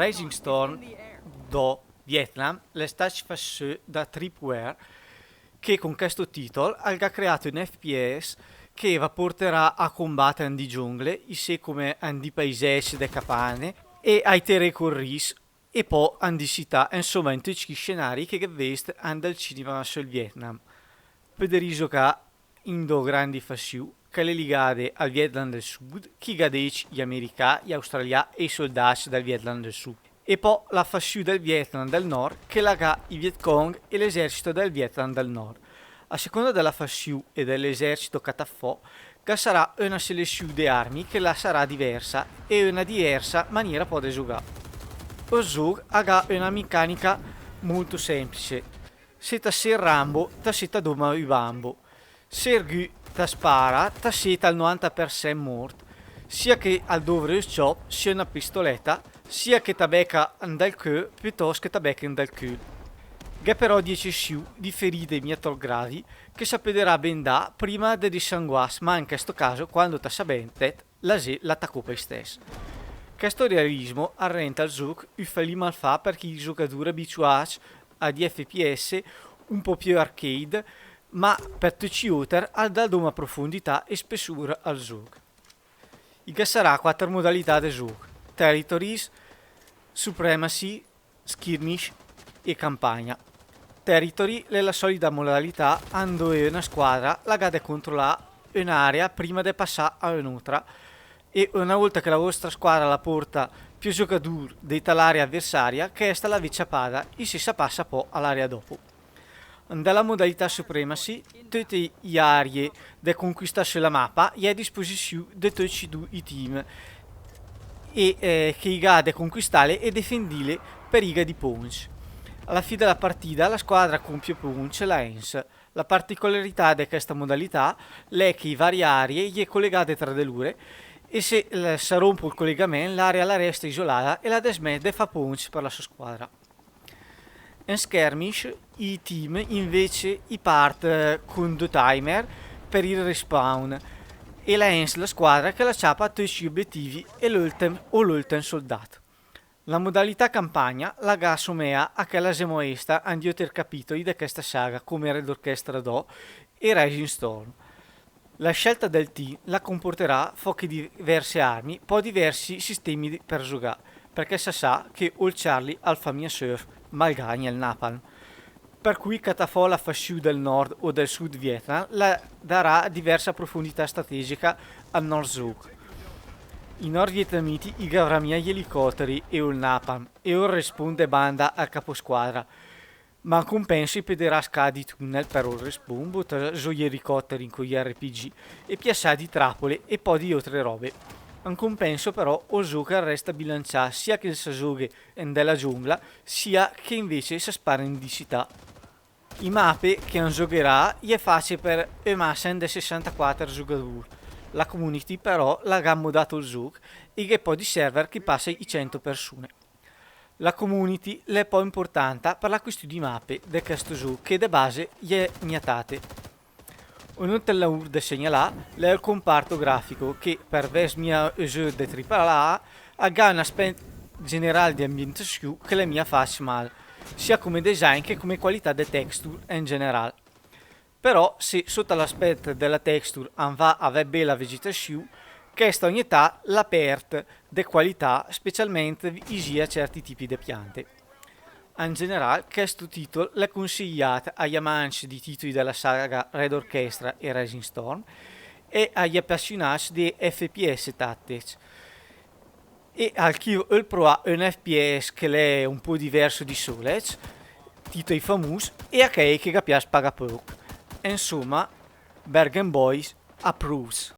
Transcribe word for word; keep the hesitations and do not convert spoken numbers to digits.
Rising Storm dò Vietnam l'è stacc fà sö da Tripwire, che con chèsto titol al gh'à creàt ün F P S che va porterà a combàt en di giungle, isé come en di paisècc de capane e ai terè col ris, e pò en di cità, insoma, en töcc chi scenari che gh'è vést en del cinema söl Vietnam. Pöderì zögà in dò grandi fassiù, chèle ligade al Vietnam del Sud, chi gh'à dét i americà, i australià e i soldàcc del Vietnam del Sud. E pò la fassiù del Vietnam del Nord, che la gh'à i Viet Cong e l'esercito del Vietnam del Nord. A seconda de la fassiù e de l'esercito catafò, gh'à sarà öna selessiù de armi che la sarà diversa e öna diversa maniera pò de zögà. Ol zöch al gh'à öna mecanica molto semplice. Se ta sé Rambo, ta sé ta doma ü bambo. Se ergü ta spara, ta sé al novanta per sent mort, sia che al dovre ü s-ciòp, sia öna pistoleta, sia che ta beca en del cö, piötòst che ta beche en del cül. Gh'è però di ecessiù, di feride mia tròp gravi, che sa pöderà bendà prima de dissanguàs, ma en chèsto caso, quando ta sa bèntet, la zé la ta copa istèss. Chèsto realismo al rènd ol zöch ü felì mal fà per chi zögadùr abituàcc a di F P S ü pó piö arcade, ma per töcc i óter al dà doma profondità e spessùr al zöch. I gh'à sarà quater modalità de zöch: Territories, Supremacy, Skirmish e Campagna. Territory l'è la sòlida modalità endóe öna squadra la gh'à de controlà ön'area prima de passà a ön'ótra, e öna ólta che la vòstra squadra la pórta piö zögadùr dét a l'area avversaria, chèsta la vé ciapada, isé sa passa pò a l'area dòpo. En de la modalità Supremacy, töte i arie de conquistà sö la mapa i è a disposisiù de töcc i du i team, e eh, che i gh'à de conquistàle e defendìle per iga di póncc. A la fì de la partida la squadra con piö póncc la èns. La particolarità de chèsta modalità l'è che i vari arie i è colegade tra de lure, e se l- sa rómp ol colegamènt, l'area la rèsta isolada e la desmèt de fà póncc per la sò squadra. En skirmish i team invece i part eh, con dò timer per il respawn, e la èns la squadra che la ciapa töcc i obiettivi e l'öltem o l'öltem soldàt. La modalità campagna la ga somèa a chèla zemo esta en di óter capitoli de chèsta saga, come Red Orchestra dò e Rising Storm. La scelta del team la comporterà fò che diverse armi, pò diversi sistemi per zögà, perché sa sa che ol Charlie al fa mia surf, ma al gagna el napalm. Per cui catà fò la fassiù del nord o del sud Vietnam la darà diversa profondità strategica al nòst zöch. I nordvietnamiti i gh'avrà mia i elicòteri e ol napalm, e ol respawn de banda al caposquadra. Ma en compenso i pöderà scavà di tunnel per ol respawn, butà zó i elicòteri con i R P G e piassà di trapole e pò di ótre robe. En compenso però ol zöch al rèsta bilanciàt sia che sa zöghe en de la giungla, sia che invece sa spare en di cità. I mape che en zögherà i è face per ü màsem de sessantaquater zögadùr. La community però la ga modàt ol zöch e gh'è pò di server che passa i cènto persune. La community l'è pò importanta per la questiù di mape de chèsto zöch, che de base i è mia tate. Ün óter laùr de segnalà l'è ol comparto grafico che, per vès mia ü zöch de tripla A, al ga ün aspèt generàl de ambientassiù che l'è mia facc mal, sia come design che come qualità de texture en generàl. Però se sóta l'aspèt de la texture en va a vèd bé la vegetassiù, chèsta ògne tat la pèrd de qualità, specialmènt visì a certi tipi de piante. En generàl, chèsto titol l'è consigliàt ai amàncc di titoli de la saga Red Orchestra e Rising Storm e ai apassiunàcc de F P S Tactics. E al chi öl proà ün F P S che l'è ün pó diverso di sólets, titoli famùs, e a chèi che ga piàs pagà póch. Insoma, Bergen Boys approves.